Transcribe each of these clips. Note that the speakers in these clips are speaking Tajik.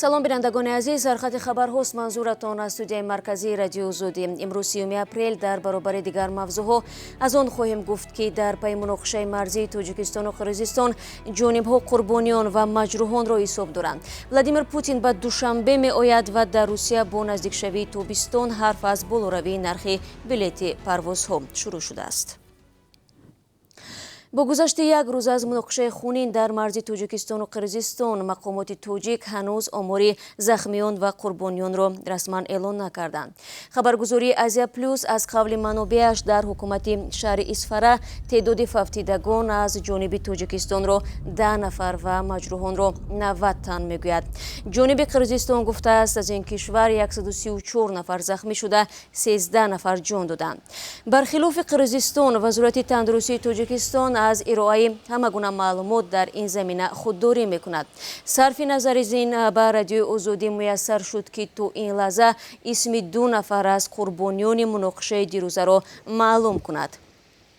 Салом, бинандагони азиз. Сархати хабарҳост манзуратон аз студияи марказии Радиои Озодӣ. Имрӯз, 30 апрел, дар баробари дигар мавзӯъҳо аз он хоҳем гуфт, ки дар пайи муноқишаи марзии Тоҷикистону Қирғизистон ҷонибҳо қурбониён ва маҷрӯҳонро ҳисоб доранд. Владимир Путин ба Душанбе меояд ва дар Русия бо наздикшавии тобистон ҳарф аз болоравии нархи билети парвозҳо шурӯъ шудааст. Бо гузашти як рӯз аз муноқишаи хунин дар марзи Тоҷикистону Қирғизистон, мақомоти тоҷик ҳанӯз омори захмиён ва қурбониёнро расман эълон накарданд. Хабаргузории Азия Плюс аз қавли манобеаш дар ҳукумати шаҳри Исфара теъдоди фавтидагон аз ҷониби Тоҷикистонро 10 нафар ва маҷрӯҳонро 90 тан мегӯяд. Ҷониби Қирғизистон гуфтааст, аз ин кишвар 134 нафар захмӣ шуда, 13 нафар ҷон доданд. Бархилофи Қирғизистон, Вазорати тандурустии Тоҷикистон аз ироаи ҳама гуна маълумот дар ин замина худдорӣ мекунад. Сарфи назар аз ин, ба Радиои Озодӣ муяссар шуд, ки то ин лаҳза исми 2 нафар аз қурбониёни муноқишаи дирӯзаро маълум кунад.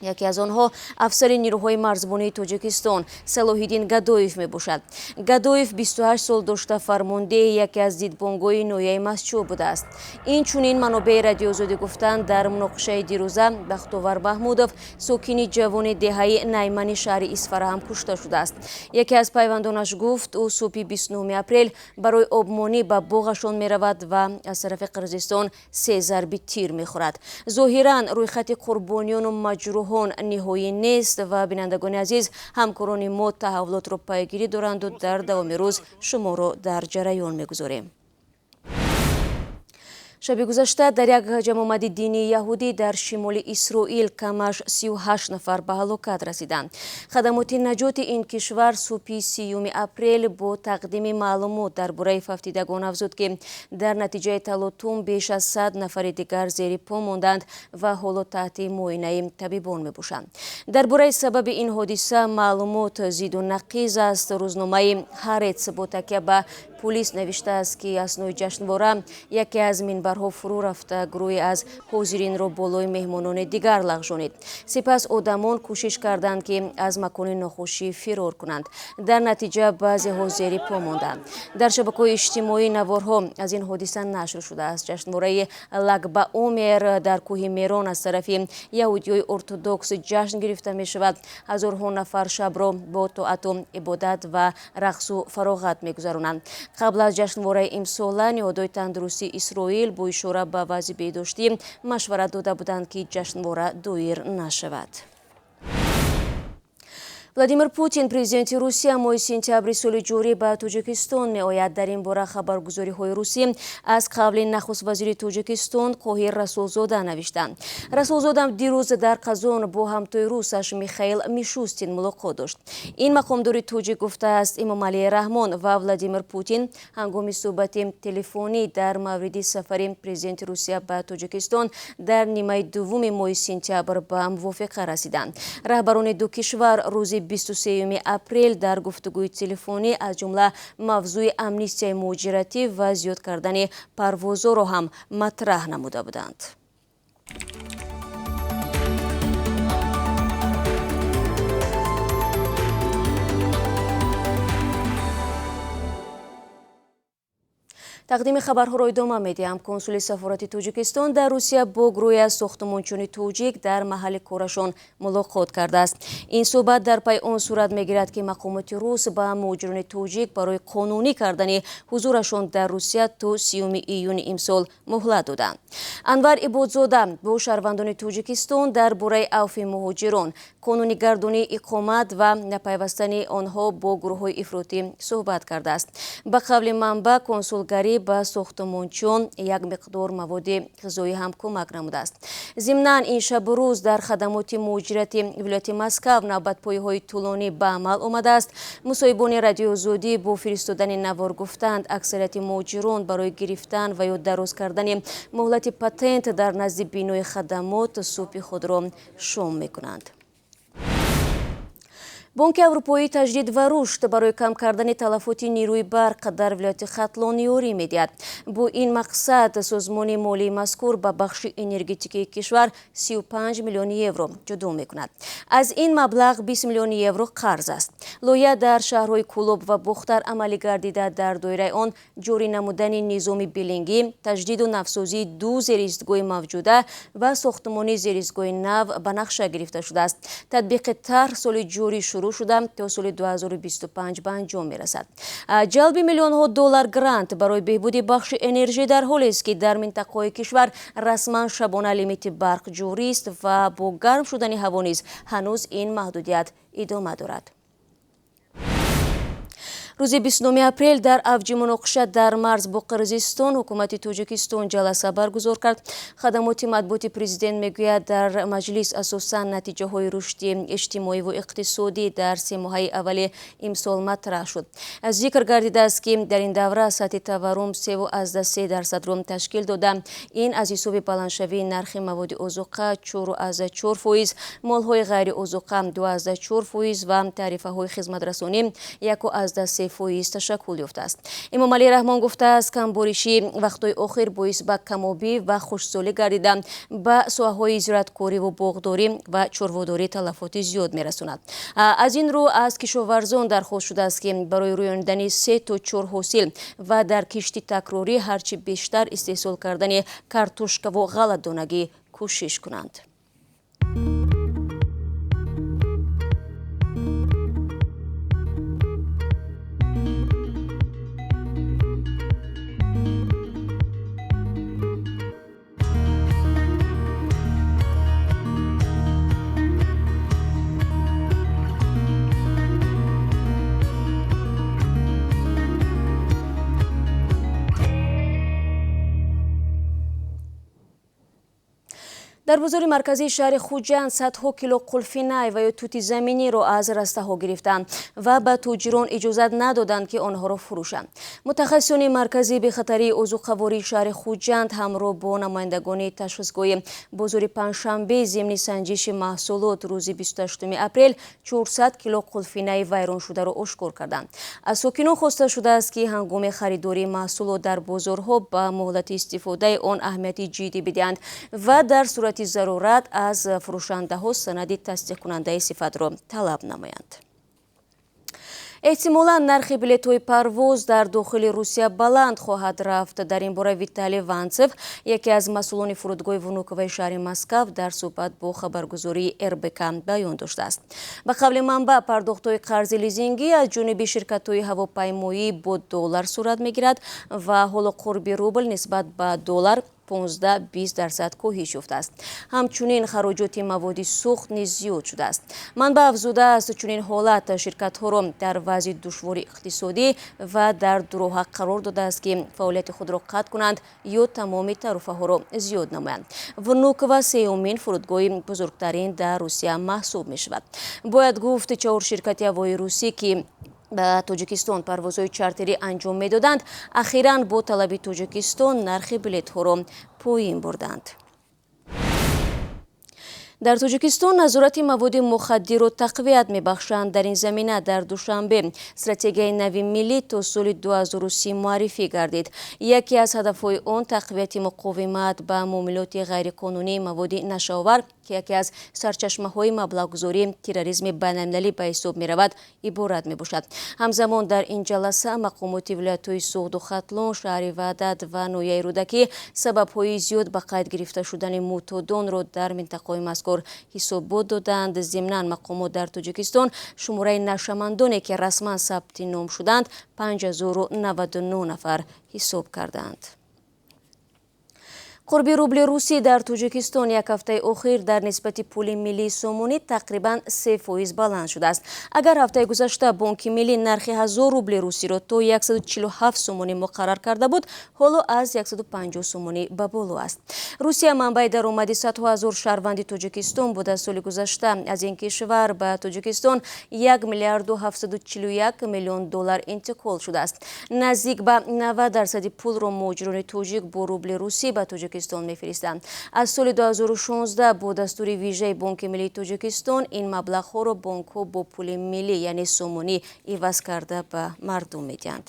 Яке аз онҳо афсари нирӯҳои марзбонии Тоҷикистон Салоҳиддин Гадоев мебошад. Гадоев 28 сол дошта, фармондеҳи яке аз дидбонгоҳи ноҳияи Мастчоҳ будааст. Инчунин манобеи Радиои Озодӣ гуфтанд, дар муноқишаи дирӯза Бахтовар Маҳмудов, сокини ҷавони деҳаи Наймани шаҳри Исфара, ҳам кушта шудааст. Яке аз пайвандонаш гуфт, ӯ субҳи 29 апрел барои обмонӣ ба боғашон меравад ва аз тарафи Қирғизистон 3 зарби тир мехӯрад. Зоҳиран, рӯйхати қурбониёну маҷрӯҳон ниҳоӣ нест ва, бинандагони азиз, ҳамкорони мо таҳаввулотро пайгирӣ доранду дар давоми рӯз шуморо дар ҷараён мегузорем. Шаби гузашта дар як ҷамъомади динии яҳудӣ дар шимоли Исроил камаш 38 нафар ба ҳалокат расиданд. Хадамоти наҷоти ин кишвар субҳи 30 апрел бо тақдими маълумот дар бораи фавтидагон афзуд, ки дар натиҷаи талотум беш аз 100 нафари дигар зери по монданд ва ҳоло таҳти муоинаи табибон мебошанд. Дар бораи сабаби ин ҳодиса маълумот зиду нақиз аст. Рӯзномаи Ҳарец бо такя ба пулис навиштааст, ки аснои ҷашнвора яке аз минбарҳо фурӯ рафта, гурӯҳе аз ҳозиринро болои меҳмонони дигар лағжонид. Сипас одамон кӯшиш карданд, ки аз макони нохушӣ фирор кунанд. Дар натиҷа баъзеҳо зери по монданд. Дар шабакаҳои иҷтимоӣ наворҳо аз ин ҳодиса нашр шудааст. Ҷашнвораи Лагба Омер дар кӯҳи Мерон аз тарафи яҳудиёи ортодокс ҷашн гирифта мешавад. Ҳазорҳо нафар шабро бо тоату ибодат ва рақсу фароғат мегузаронанд. Қабл аз ҷашнвораи имсола ниҳодҳои тандурустии Исроил бо ишора ба вазъи беҳдоштӣ машварат дода буданд, ки ҷашнвора доир нашавад. Владимир Путин, президенти Русия, моҳи сентябри соли ҷорӣ ба Тоҷикистон меояд. Дар ин бора хабаргузориҳои русӣ аз қавли нахуствазири Тоҷикистон Қоҳир Расулзода навиштанд. Расулзода дирӯз дар Қазон бо ҳамтои русаш Михаил Мишустин мулоқот дошт. Ин мақомдори тоҷик гуфтааст, Эмомалӣ Раҳмон ва Владимир Путин ҳангоми суҳбати телефонӣ дар мавриди сафари президенти Русия ба Тоҷикистон дар нимаи дуввуми моҳи сентябр ба мувофиқа расиданд. Раҳбарони ду кишвар рӯзи 23 апрел дар гуфтугӯи телефонӣ аз ҷумла мавзӯи амнистияи муҳоҷиратӣ ва зиёд кардани парвозҳоро ҳам матраҳ намуда буданд. Тақдими хабарҳоро идома медиҳам. Консули сафорати Тоҷикистон дар Русия бо гурӯҳе аз сохтмончиёни тоҷик дар маҳалли корашон мулоқот кардааст. Ин суҳбат дар пай он сурат мегирад, ки мақомоти рус ба муҳоҷирони тоҷик барои қонунӣ кардани ҳузурашон дар Русия то 30 июни имсол муҳлат доданд. Анвар Ибодзода бо шаҳрвандони Тоҷикистон дар бораи авфи муҳоҷирон, қонунигардонии иқомат ва напайвастани онҳо бо гурӯҳҳои ифротӣ суҳбат кардааст. Ба қавли манбаъ, консулгарӣ ба сохтмончиён як миқдор маводи ғизоӣ ҳам кӯмак намудааст. Зимнан, ин шабу рӯз дар хадамоти муҳоҷирати вилояти Москав навбатпоиҳои тӯлонӣ ба амал омадааст. Мусоҳибони Радиои Озодӣ бо фиристодани навор гуфтанд, аксарияти муҳоҷирон барои гирифтан ва ё дароз кардани муҳлати патент дар назди бинои хадамот субҳи худро шом мекунанд. Бонки Аврупоии таҷдид ва рушд барои кам кардани талафоти нерӯи барқ дар вилояти Хатлон ёрӣ медиҳад. Бо ин мақсад созмони молии мазкур ба бахши энергетикии кишвар 35 миллион евро ҷудо мекунад. Аз ин маблағ 20 миллион евро қарз аст. Лоиҳа дар шаҳрҳои Кӯлоб ва Бохтар амалӣ гардида, дар доираи он ҷорӣ намудани низоми биллингӣ, таҷдиду навсозии ду зеристгоҳи мавҷуда ва сохтмони зеристгоҳи нав ба нақша гирифта шудааст. Татбиқи тарҳ соли ҷорӣ шурӯъ шуда то соли 2025 ба анҷом мерасад. Ҷалби миллионҳо доллар грант барои беҳбуди бахши энержӣ дар ҳолест, ки дар минтақаҳои кишвар расман шабона лимити барқ ҷорист ва бо гарм шудани ҳаво низ ҳанӯз ин маҳдудият идома дорад. Рӯзи 29 апрел дар авҷи муноқиша дар марз бо Қирғизистон ҳукумати Тоҷикистон ҷаласа баргузор кард. Хадамоти матбуоти президент мегӯяд, дар маҷлис асосан натиҷаҳои рушди иҷтимоӣ ва иқтисодӣ дар семоҳаи аввали имсол матраҳ шуд. Зикр гардидааст, ки дар ин давра сатҳи таваррум 3,3%-ро ташкил дода. Ин аз ҳисоби баландшавии нархи маводи озуқа 4,4%, молҳои ғайриозуқа 2,4% ва тарифаҳои хизматрасонӣ 1,3% ташаккул ёфтааст. Эмомалӣ Раҳмон гуфтааст, камборишӣ вақтҳои охир боис ба камобӣ ва хушксолӣ гардида, ба соҳаҳои зироаткорӣ ва боғдорӣ ва чорводорӣ талафоти зиёд мерасонад. Аз ин рӯ аз кишоварзон дархост шудааст, ки барои рӯёнидани 3 то 4 ҳосил ва дар кишти такрорӣ ҳарчи бештар истеҳсол кардани картошкаву ғалладонагӣ кӯшиш кунанд. Дар бозори марказии шаҳри Хуҷанд садҳо кило қулфинай ва ё тути заминиро аз растаҳо гирифтанд ва ба тоҷирон иҷозат надоданд, ки онҳоро фурӯшанд. Мутахассисони марказии бехатарии озуқавории шаҳри Хуҷанд ҳамроҳ бо намояндагони ташхисгоҳи бозори Панҷшанбе зимни санҷиши маҳсулот рӯзи 28 апрел 400 кило қулфинаи вайроншударо ошкор карданд. Аз сокинон хоста шудааст, ки ҳангоми харидории маҳсулот дар бозорҳо ба муҳлати истифодаи он аҳамияти ҷиддӣ бидиҳанд ва дар сурати зарурат аз фурӯшандаҳо санади тасдиқкунандаи сифатро талаб намоянд. Эҳтимолан нархи билетҳои парвоз дар дохили Русия баланд хоҳад рафт. Дар ин бора Виталий Ванцев, яке аз масъулони фурудгоҳи Внуковаи шаҳри Москав, дар суҳбат бо хабаргузории РБК баён доштааст. Ба қавли манбаъ, пардохтҳои қарзи лизингӣ аз ҷониби ширкатҳои ҳавопаймоӣ бо доллар сурат мегирад ва ҳоло қурби рубл нисбат ба доллар 15-20% коҳиш ёфтааст. Ҳамчунин хароҷоти маводи сӯхт низ зиёд шудааст. Манбаъ афзудааст, чунин ҳолат ширкатҳоро дар вазъи душвори иқтисодӣ ва дар дуроҳа қарор додааст, ки фаъолияти худро қатъ кунанд ё тамоми таруфаҳоро зиёд намоянд. Внуково сеюмин фурудгоҳи бузургтарин дар Русия маҳсуб мешавад. Бояд гуфт, чаҳор ширкати ҳавои русӣ, ки ба Тоҷикистон парвозҳои чартерӣ анҷом медоданд, ахиран бо талаби Тоҷикистон нархи билетҳоро поин бурданд. Дар Тоҷикистон назорати маводи мухаддирро тақвият мебахшанд. Дар ин замина дар Душанбе стратегияи нави миллӣ то соли 2030 муаррифӣ гардид. Яке аз ҳадафҳои он тақвияти муқовимат ба муомилоти ғайриқонунии маводи нашаовар, ки яке аз сарчашмаҳои маблағгузории терроризми байналмилалӣ ба ҳисоб меравад, иборат мебошад. Ҳамзамон дар ин ҷаласа мақомоти вилоятҳои Суғду Хатлон, шаҳри Ваҳдат ва ноҳияи Рӯдакӣ сабабҳои зиёд ба қайд гирифта шудани мӯътодонро дар минтақаҳои мазкур ҳисобот доданд. Зимнан мақомот дар Тоҷикистон шумораи нашъамандоне, ки расман сабти ном шуданд, 5099 нафар ҳисоб карданд. Қурби рубли русӣ дар Тоҷикистон як ҳафтаи охир дар нисбати пули миллии сомонӣ тақрибан 3% баланд шудааст. Агар ҳафтаи гузашта Бонки миллӣ нархи 1000 рубли русиро то 147 сомонӣ муқаррар карда буд, ҳоло аз 150 сомонӣ ба боло аст. Русия манбаи даромади садҳо ҳазор шаҳрванди Тоҷикистон буда. Соли гузашта аз ин кишвар ба Тоҷикистон 1 миллиарду 741 миллион доллар интиқол шудааст. Наздик ба 90% пулро муҳоҷирони тоҷик бо рубли русӣ ба Тоҷикистон Тоҷикистон мефиристанд. Аз соли 2016 бо дастури вижаи Бонки миллии Тоҷикистон ин маблағҳоро бонкҳо бо пули миллӣ, яъне сомонӣ, иваз карда ба мардум медиҳанд.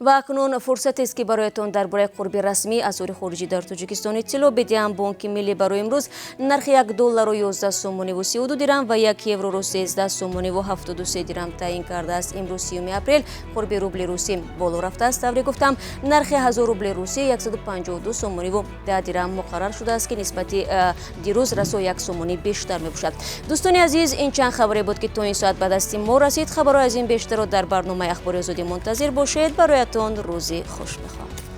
Ва акнун фурсатест, ки бароятон дар бораи қурби расмии асъори хориҷӣ дар Тоҷикистон иттилоъ бидиҳам. Бонки миллӣ барои имрӯз нархи 1 долларро 11 сомониву 32 дирам ва 1 евроро 13 сомониву 73 дирам таъин кардааст. Имрӯз, 30 апрел, қурби рубли русӣ боло рафтааст. Тавре гуфтам, нархи 1000 рубли русӣ 152 сомониву 10 дирам муқаррар шудааст, ки нисбати дирӯз расо 1 сомонӣ бештар мебошад. Дӯстони азиз, ин чанд хабаре буд, ки то ин соат ба дасти мо расид. Хабарҳои аз ин бештарро дар барномаи Ахбори Озодӣ мунтазир бошед. Бароятон рӯзи хуш мехоҳам.